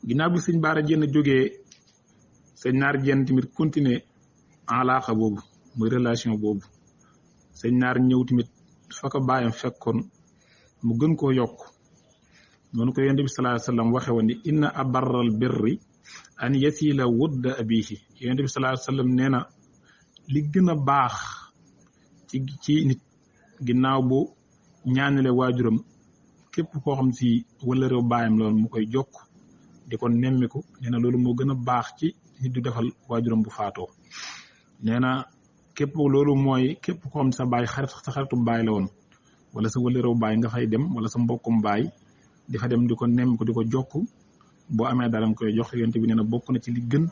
ginnaaw bi sëñ Baara Jenn jógee sëñ Naar Jenn tamit continuer alaaka boobu muy relation boobu sëñ Naar ñëw tamit fa ko bàyyam fekkoon mu gën koo yokk noonu ko yonent bi sallallahu alayhi wasallam waxe woon ni inna abarral birri an yasila wudda abihi yonent bi sallallahu alayhi wasallam nee na li gën a baax ci nit ginnaaw bu ñaanale waajuram képp koo xam si wala réew baayam loolu mu koy jokk di ko nemmiku nee na loolu moo gën a baax ci nit du defal waajuram bu faatoo nee na képp loolu mooy képp koo xam sa baay sa xaritu baay la woon wala sa wala réew baay nga fay dem wala sa mbokkum baay di fa dem di ko nemmiku di ko jokk boo amee dara nga koy jox yonent bi nee na bokk na ci li gën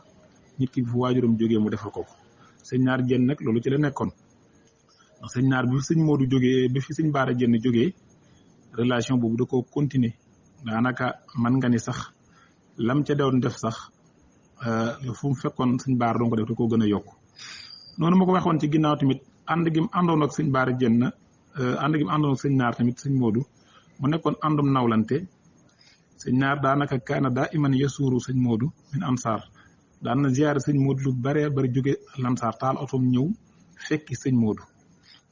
nit ki fu waajuram jógee mu defal ko sëñ Naar Jenn nag loolu ci la nekkoon ndax sëñ Naar bi sëñ Modou jógee bi fi sëñ Baara Jenn jógee relation boobu da koo continuer daanaka man nga ni sax lam ca doon def sax fu mu fekkoon sëñ Baara doon ko def da koo gën a yokk noonu ma ko waxoon ci ginnaaw tamit ànd gi mu àndoon ak sëñ Baara Jenn ànd gi mu àndoon ak sëñ Naar tamit sëñ Modou mu nekkoon àndum nawlante sëñ Naar daanaka kaana daa iman yasuuru sëñ Modou min ansaar daan na ziyaare sëñ Modou lu bare bari jóge lansaar taal otoom ñëw fekki sëñ Modou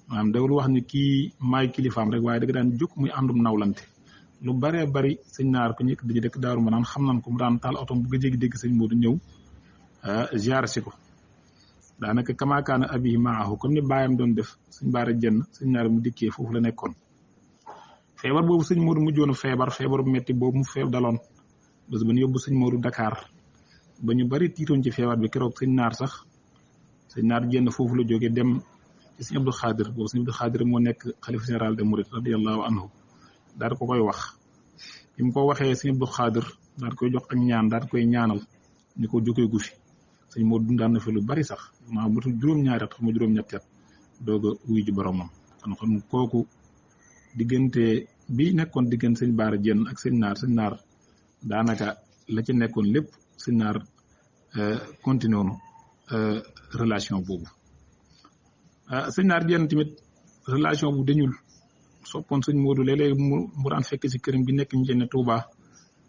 maanaam dawul wax ni kii maay kilifaam rek waaye da daan jóg muy àndum nawlante lu bare bari sëñ Naar ko ñëkk dañu dëkk Daaru Manaan xam nañ ko mu daan taal otoom bu gëjee dégg sëñ Modou ñëw ziyaare si ko daanaka kamaakaana abihi maahu comme ni baayam doon def sëñ Baara Jenn sëñ Naar mu dikkee foofu la nekkoon feebar boobu sëñ Modou mujjoon feebar bu metti boobu mu daloon bés ba ñu yóbbu sëñ Modou Dakar ba ñu bari tiitoon ci feebar bi keroog sëñ Naar sax sëñ Naar Jenn foofu la jógee dem ci sëñ Abdou Khadir boobu sëñ Abdou Khadir moo nekk xalifa général des Mourides radiyallahu anhu daal ko koy wax bi mu ko waxee sëñ Abdou Khadir daal koy jox ak ñaan daal koy ñaanal ni ko jógee gu fi sëñ Modou dundaan na fi lu bari sax maa matul juróom-ñaari at xam nga juróom-ñetti at doog a wuyu ji boromam kon kooku diggante bi nekkoon diggante sëñ Baara Jenn ak sëñ Naar daanaka la ci nekkoon lépp sëñ Naar continué woon relation boobu sëñ Naar Jenn tamit relation bu dañul soppoon sëñ Modou léeg-léeg mu daan fekk si këram gi nekk njënne Touba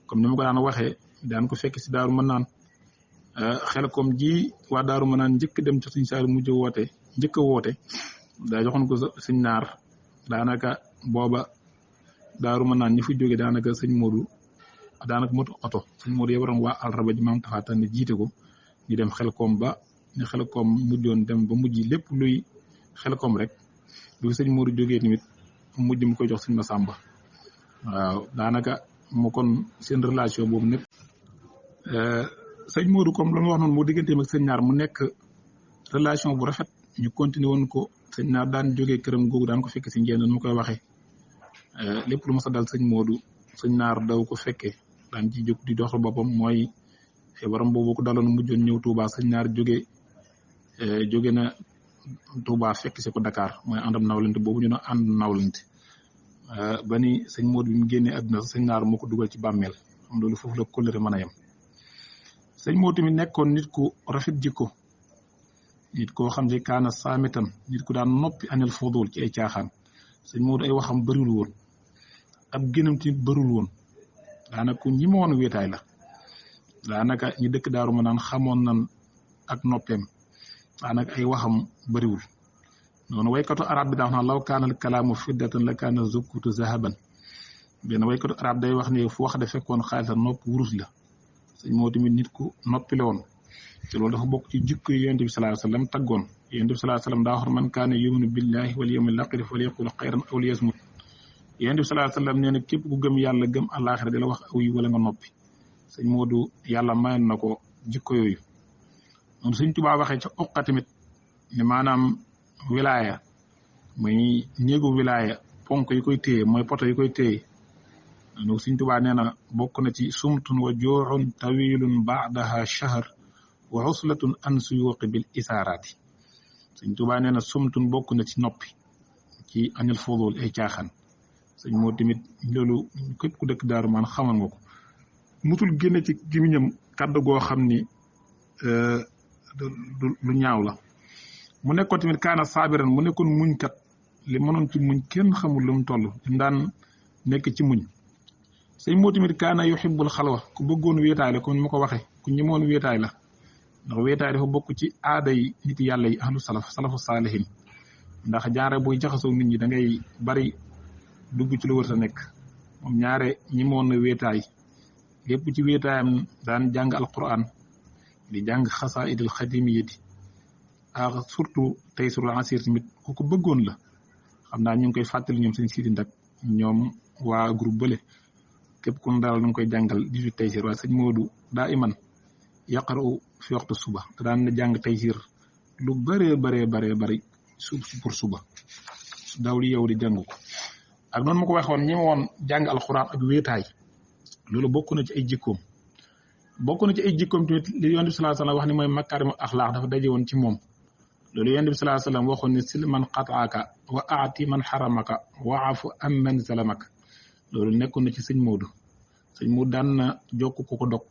comme ni ma ko daan waxee daan ko fekk si Daaru Manaan xel comme ji waa Daaru Manaan njëkk dem ci sëñ Saaliw mujj njëkk a woote daa joxoon ko sëñ Naar daanaka booba Daaru Manaan ñi fi jóge daanaka sëñ Modou daanaka motu oto sëñ Modou yeboroon waa Alraba ji maam Tafa Tànn jiite ko ñu dem xel koom ba ñu xel koom mujjoon dem ba mujj lépp luy xel koom rek bi sëñ Modou jógee tamit mujj mu koy jox sëñ Masamba waaw daanaka mu kon seen relation boobu nekk sëñ Modou comme la ma wax noonu moo digganteem ak sëñ Naar mu nekk relation bu rafet ñu continuer woon ko sëñ Naar daan jógee këram googu daan ko fekk si njëriñ mu koy waxee lépp lu ma sa dal sëñ Modou sëñ Naar daw ko fekkee daan ci jóg di doxal boppam mooy feebaram boobu ko daloon mujjoon ñëw Touba sëñ Naar jóge na Touba fekk si ko Dakar mooy àndam nawlante boobu ñu ne ànd nawlante ba ni sëñ Modou bi mu génnee àdduna sëñ Naar moo ko dugal ci bàmmeel xam loolu foofu la kóllëre mën a yem sëñ Modou tamit nekkoon nit ku rafet jikko nit koo xam ne kaana saamitan nit ku daan noppi anel fudul ci ay caaxaan sëñ Modou ay waxam bëriwul woon ab génnam tamit bëriwul woon daanaka ñi ma woon wéetaay la daanaka ñi dëkk Daaru Manaan xamoon nan ak noppeem daanaka ay waxam bëriwul noonu waykatu arab bi daa wax naa law kaanal kalaamu fiddatan la kaana zukkutu zahaban benn waykatu arab day wax ne fu wax de fekkoon xaalis la nopp wurus la sëñ Modou tamit nit ku noppi la woon te loolu dafa bokk ci jikko yi Yonent bi sallallahu alayhi wasallam taggoon Yonent bi sallallahu alayhi wasallam daa wax man kaana yuminu billahi wal yawmil aaxiri falyaqul xayran aw liyasmut Yonent bi sallallahu alayhi wasallam nee na képp ku gëm yàlla gëm àllaaxira di la wax aw yi wala nga noppi sëñ Modou yàlla mayoon na ko jikko yooyu noonu sëñ Tuubaa waxee ca uqa tamit ni maanaam wilaaya muy néegu wilaaya ponk yi koy téye mooy poto yi koy téye noonu sëñ Tuubaa nee na bokk na ci sumtun wa jooxun tawilun baadaha shahr wa uslatun an suyuqi bil isaaraati sëñ Tuubaa nee na sumtun bokk na ci noppi ci anil fudul ay caaxaan sëñ moo tamit loolu képp ku dëkk Daaru Manaan xamal nga ko mutul génne ci gémmiñam kàddu goo xam ni lu ñaaw la mu nekkoon tamit kaana saabiran mu nekkoon muñkat li mënoon ci muñ kenn xamul lu mu toll lim daan nekk ci muñ sëñ moo tamit kaana yuhibbul xalwa ku bëggoon wéetaay la comme ni ma ko waxee ku ñemoon wéetaay la ndax wéetaay dafa bokk ci aada yi nit yàlla yi ahlu salafu saalihin ndax jaare buy jaxasoo nit ñi da ngay bari dugg ci lu wër sa nekk moom ñaare ñemoon na wéetaay lépp ci wéetaayam daan jàng alquran di jàng xasaidil xadimiyati ak surtout tey sur asir tamit ku ko bëggoon la xam naa ñu ngi koy fàttali ñoom sëñ Sidi Ndak ñoom waa groupe bële képp ku daal nu ngi koy jàngal 18 taysir waaye sëñ Modou daa iman yaqaru fi waxtu suba te daan na jàng taysir lu bëree bëri pour suba daaw li yow di jàng ko ak noonu ma ko waxoon ñi ma woon jàng alxuraan ak wéetaay loolu bokk na ci ay jikkoom tamit li yonent bi sallallahu alayhi wasallam wax ni mooy makaarimul axlaaq dafa daje woon ci moom loolu yonent bi sallallahu alayhi wasallam waxoon ne sil man qataaka wa aati man xaramaka wa afu am man zalamaka loolu nekkoon na ci sëñ Modou daan na jokk ku ko dog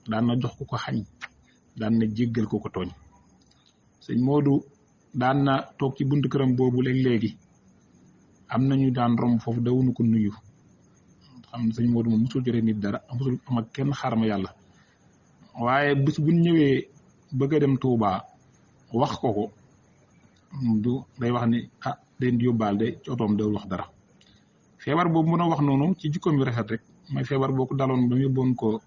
daan na jox ku ko xañ daan na jéggal ku ko tooñ sëñ Modou daan na toog ci buntu këram boobu léegi am nañu daan romb foofu dawuñu ko nuyu xam sëñ Modou moom musul jore nit dara musul am ak kenn xarma yàlla waaye bis buñ ñëwee bëgg a dem Touba wax ko du day wax ni den yóbbaal de ci otoom dawul wax dara feebar boobu mën a wax noonu ci jikkoom yu rafet rek mooy feebar boo ko daloon ba mu yóbboon ko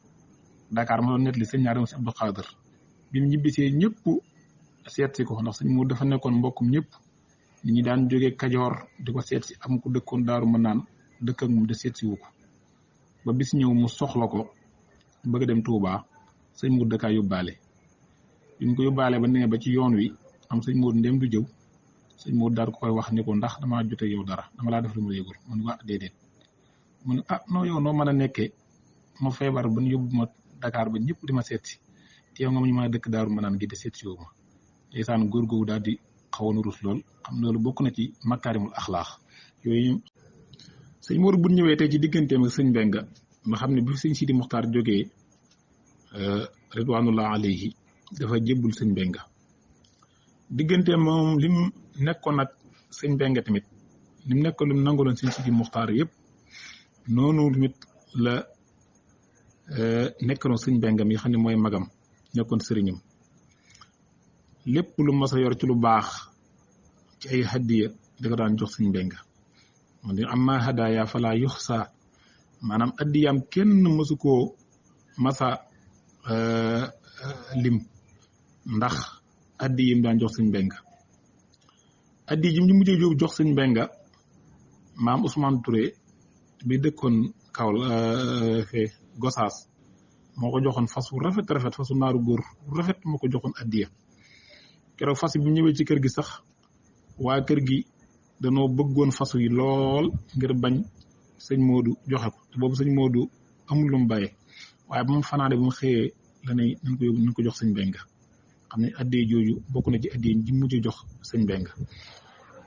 Dakar ma doon net li sëñ ñaari si Abdou Khadir bi mu ñibbisee ñëpp seet si ko ndax sëñ Modou dafa nekkoon mbokkum ñëpp nit ñi daan jógee Kajoor di ko seet si am ku dëkkoon Daaru Manaan dëkk ak moom de seet si wu ko ba bis ñëw mu soxla ko bëgg a dem Touba sëñ Modou dakaa yóbbaale bi mu ko yóbbaale ba nee ba ci yoon wi am sëñ Modou ndem du jëw sëñ Modou daal ko koy wax ni ko ndax damaa jote yow dara dama laa def lu ma yëgul mu ne ko déedéet mu ne non yow noo mën a nekkee ma feebar ba ñu yóbbu ma Dakar ba ñëpp di ma seet si te yow nga ñu mën a dëkk Daaru Manaan gi de seet si yow ma ndeysaan góor googu daal di xawoon a rus lool xam loolu bokk na ci makaarimul axlaax yooyu sëñ Modou bu ñëwee tey ci digganteem ak sëñ Benga nga xam ne bi sëñ Sidi Muxtaar jógee ridwanullah alayhi dafa jébbul sëñ Benga digganteem moom lim nekkoon ak sëñ Benga tamit lim nekkoon lim nanguloon sëñ Sidi Muxtaar yëpp noonu tamit la nekkoon sëñ Benga mi xam ne mooy magam nekkoon sëriñam lépp lu mas a yor ci lu baax ci ay hadiya da ko daan jox sëñ Benga man de amma hadaya fala yuxsa maanaam addiyaam kenn mësu koo masa lim ndax addi yim daan jox sëñ Benga addi yi ñu mujjee jóg jox sëñ Benga maam Ousmane Touré bi dëkkoon kaw fee Gosaas moo ko joxoon fas wu rafet fasu naaru góor wu rafet moo ko joxoon addiya keroog fas bi ñëwee ci kër gi sax waa kër gi danoo bëggoon fasu yi lool ngir bañ sëñ Modou joxe ko te boobu sëñ Modou amul lu mu bàyyee waaye ba mu fanaane ba mu xëyee la ne nañ ko jox sëñ Benga xam ne addee jooju bokk na ci addee ji mujj jox sëñ Benga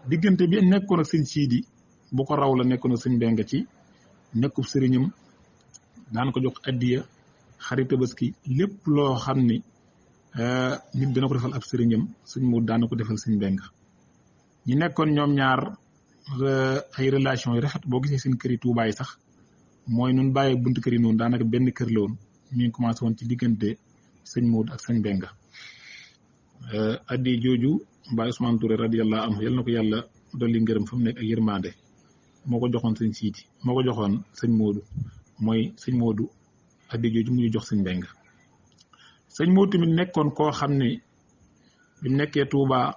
diggante bi nekkoon ak sëñ Sidi bu ko raw la nekkoon ak sëñ Benga ci nekkub sëriñam daan ko jox addiya xarit Tabaski lépp loo xam ni nit dana ko defal ab sëriñam sëñ Modou daan ko defal sëñ Benga ñi nekkoon ñoom ñaar ay relation yu rafet boo gisee seen kër yi Tuubaa yi sax mooy nun bàyyee buntu kër yi noonu daanaka benn kër la woon ñu ngi commencé woon ci diggante sëñ Modou ak sëñ Benga addi jooju Baay Ousmane Touré radiyallahu anhu yal na ko yàlla dolli ngërëm fa mu nekk ak yërmande moo ko joxoon sëñ Siidi moo ko joxoon sëñ Modou mooy sëñ Modou addi jooju mu jox sëñ Benga sëñ Modou tamit nekkoon koo xam ne bi mu nekkee Touba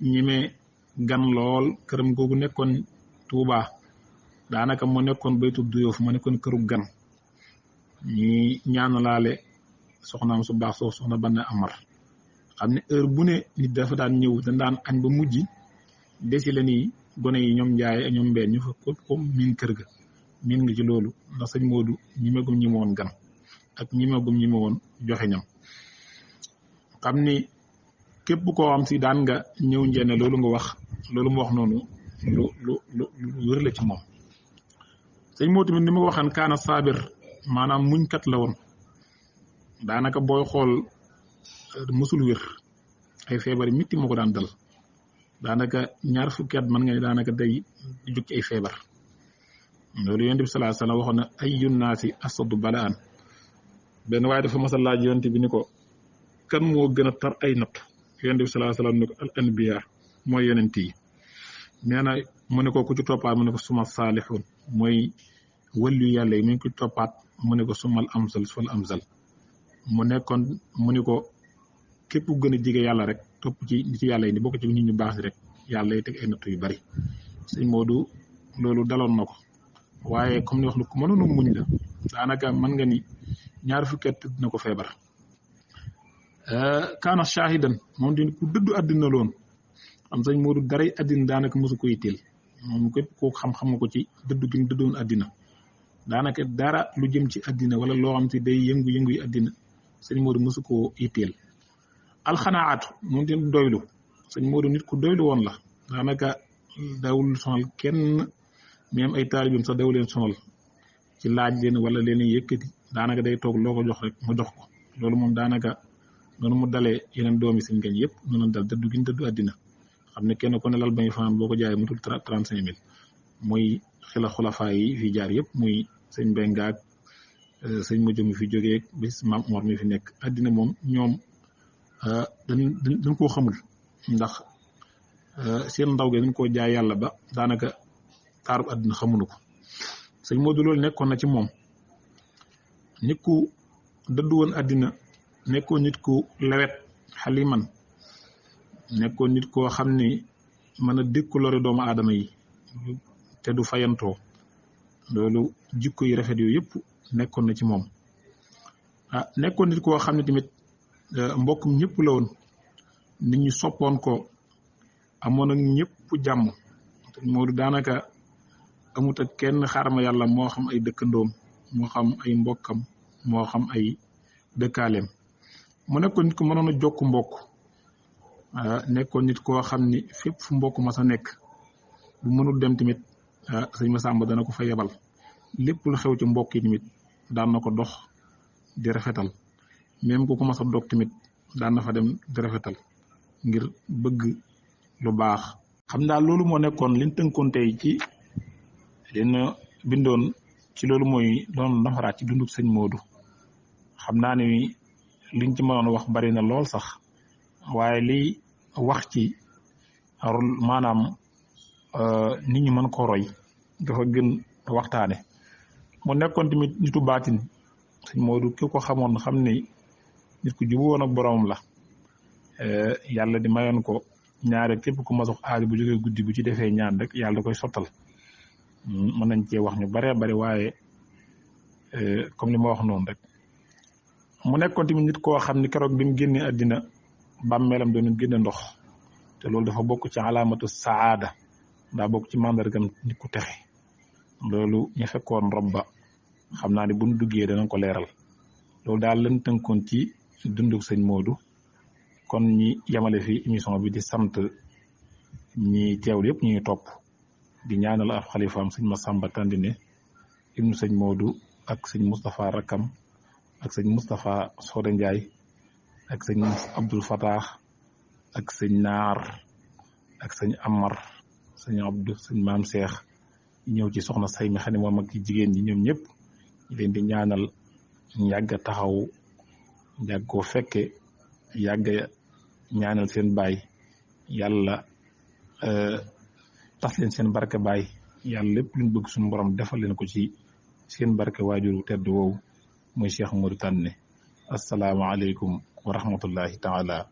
ñime gan lool këram googu nekkoon Touba daanaka moo nekkoon baytu duyoof moo nekkoon këru gan ñi ñaanalaale soxnaam su baax soo soxna Banna Amar xam ne heure bu ne nit dafa daan ñëw dañ daan añ ba mujj desi la nii gone yi ñoom njaay ak ñoom mbeen ñu fa ko miin kër ga miin nga ci loolu ndax sëñ Modou ñimegum ñi ma woon gan ak ñimegum ñi ma woon joxe ñam xam ni képp koo xam si daan nga ñëw njenne loolu nga wax loolu mu wax noonu lu wër la ci moom sëñ Modou tamit ni ma waxan kaana saabir maanaam muñkat la woon daanaka booy xool mësul wér ay feebar yi mitti moo ko daan dal daanaka ñaar fukki at mën nga ne daanaka day jóg ci ay feebar loolu yonent bi sallallahu alayhi wasallam waxoon na ayyun naasi asadu balaan benn waaye dafa mas a laaj yonent bi ni ko kan moo gën a tar ay natt yonent bi sallallahu alayhi wasallam ni ko al anbiya mooy yonent yi nee na mu ne ko ku ci toppaat mu ne ko suma saalixuun mooy wëllu yàlla yi mu ngi ko toppaat mu ne ko sumal amsal fal amsal mu nekkoon mu ne ko képp ku gën a jege yàlla rek topp ci nit yàlla yi ni bokk ci nit ñu baax rek yàlla lay teg ay natt yu bari sëñ Modou loolu daloon na ko waaye comme ni wax lu ko mënoon a muñ la daanaka mën nga ni ñaar fukki at dina ko feebar kaana shahidan moom di ku dëddu àddina loon am sëñ Modou daray àddina daanaka mosu ko yitteel moom képp koo xam-xam nga ko ci dëddu gi dëddoon àddina daanaka dara lu jëm ci àddina wala loo xam te day yëngu-yëngu yi àddina sëñ Modou mosu koo yitteel alxanaatu moom di doylu sëñ Modou nit ku doylu woon la daanaka dawul sonal kenn même ay taalibeem sax daw leen sonal ci laaj leen wala leen yëkkati daanaka day toog loo ko jox rek mu jox ko loolu moom daanaka noonu mu dalee yeneen doomi sëñ gañ yëpp noonu dal dëddu gi ñu dëddu àddina xam ne kenn ku ne lal bañu fanaan boo ko jaayee mutul 35 000 muy xulafaa yi fi jaar yëpp muy sëñ Bengaak sëñ Modou mi fi jógee bis Maam Omar mi fi nekk àddina moom ñoom dañ koo xamul ndax seen ndaw gi dañ koo jaay yàlla ba daanaka taarub àddina xamuñu ko sëñ Modou loolu nekkoon na ci moom nit ku dëddu woon àddina nekkoon nit ku lewet xaliman nekkoon nit koo xam ni mën a dékku lore doomu aadama yi te du fayantoo loolu jikko yi rafet yooyu yëpp nekkoon na ci moom nekkoon nit koo xam ne tamit mbokkum ñëpp la woon nit ñi soppoon ko amoon ak ñëpp jàmm Modou daanaka amut ak kenn xarma yàlla moo xam ay dëkkandoom moo xam ay mbokkam moo xam ay dëkkaaleem mu nekkoon nit ko mënoon a jokk mbokk nekkoon nit koo xam ni fépp fu mbokk ma sa nekk bu mënul dem tamit sëñ Massamba dana ko fa yebal lépp lu xew ci mbokk yi tamit daan na ko dox di rafetal même ku ko mas a dog tamit daan na fa dem di rafetal ngir bëgg lu baax. xam daal loolu moo nekkoon liñ tënkoon tey ci dina bindoon ci loolu mooy doon nafaraat ci dunduk sëñ Modou xam naa ne liñ ci mënoon wax bari na lool sax waaye liy wax ci maanaam nit ñi mën ko roy dafa gën waxtaane mu nekkoon tamit nitu baatin sëñ Modou ki ko xamoon xam ni nit ku jubu woon ak boroomam la yàlla di mayoon ko ñaare képp ku masox aaju bu jógee guddi bu ci defee ñaan rek yàlla da koy sottal mën nañ cee wax ñu baree bari waaye comme li ma wax noonu rek mu nekkoon tamit nit koo xam ni keroog bi mu génnee àddina bàmmeelam doon génne ndox te loolu dafa bokk ci alaamatu saada daa bokk ci mandargam nit ku texe loolu ñu fekkoon rob ba xam naa ne buñ duggee danañ ko leeral loolu daal lañ tënkoon ci dunduk sëñ Modou kon ñi yamale fi émission bi di sant ñi teewlu yëpp ñu ngi topp di ñaanal ab xalifaam sëñ Massamba Tandine ibnu sëñ Modou ak sëñ Moustapha Rakam ak sëñ Moustapha Soda Ndiaye ak sëñ Abdoul Fatah ak sëñ Naar ak sëñ Amar sëñ Abdou sëñ Maam Cheikh ñëw ci soxna say mi xam ne moom ak jigéen ñi ñoom ñëpp ñu leen di ñaanal yàgg a taxaw yàgg koo fekke yàgg ñaanal seen baay yàlla tax leen seen barke baay yàlla lépp luñ bëgg suñu borom defal leen ko ci seen barke waajuru tedd woowu muy Cheikh Modou Tandine asalaamaaleykum wa rahmatullahi taala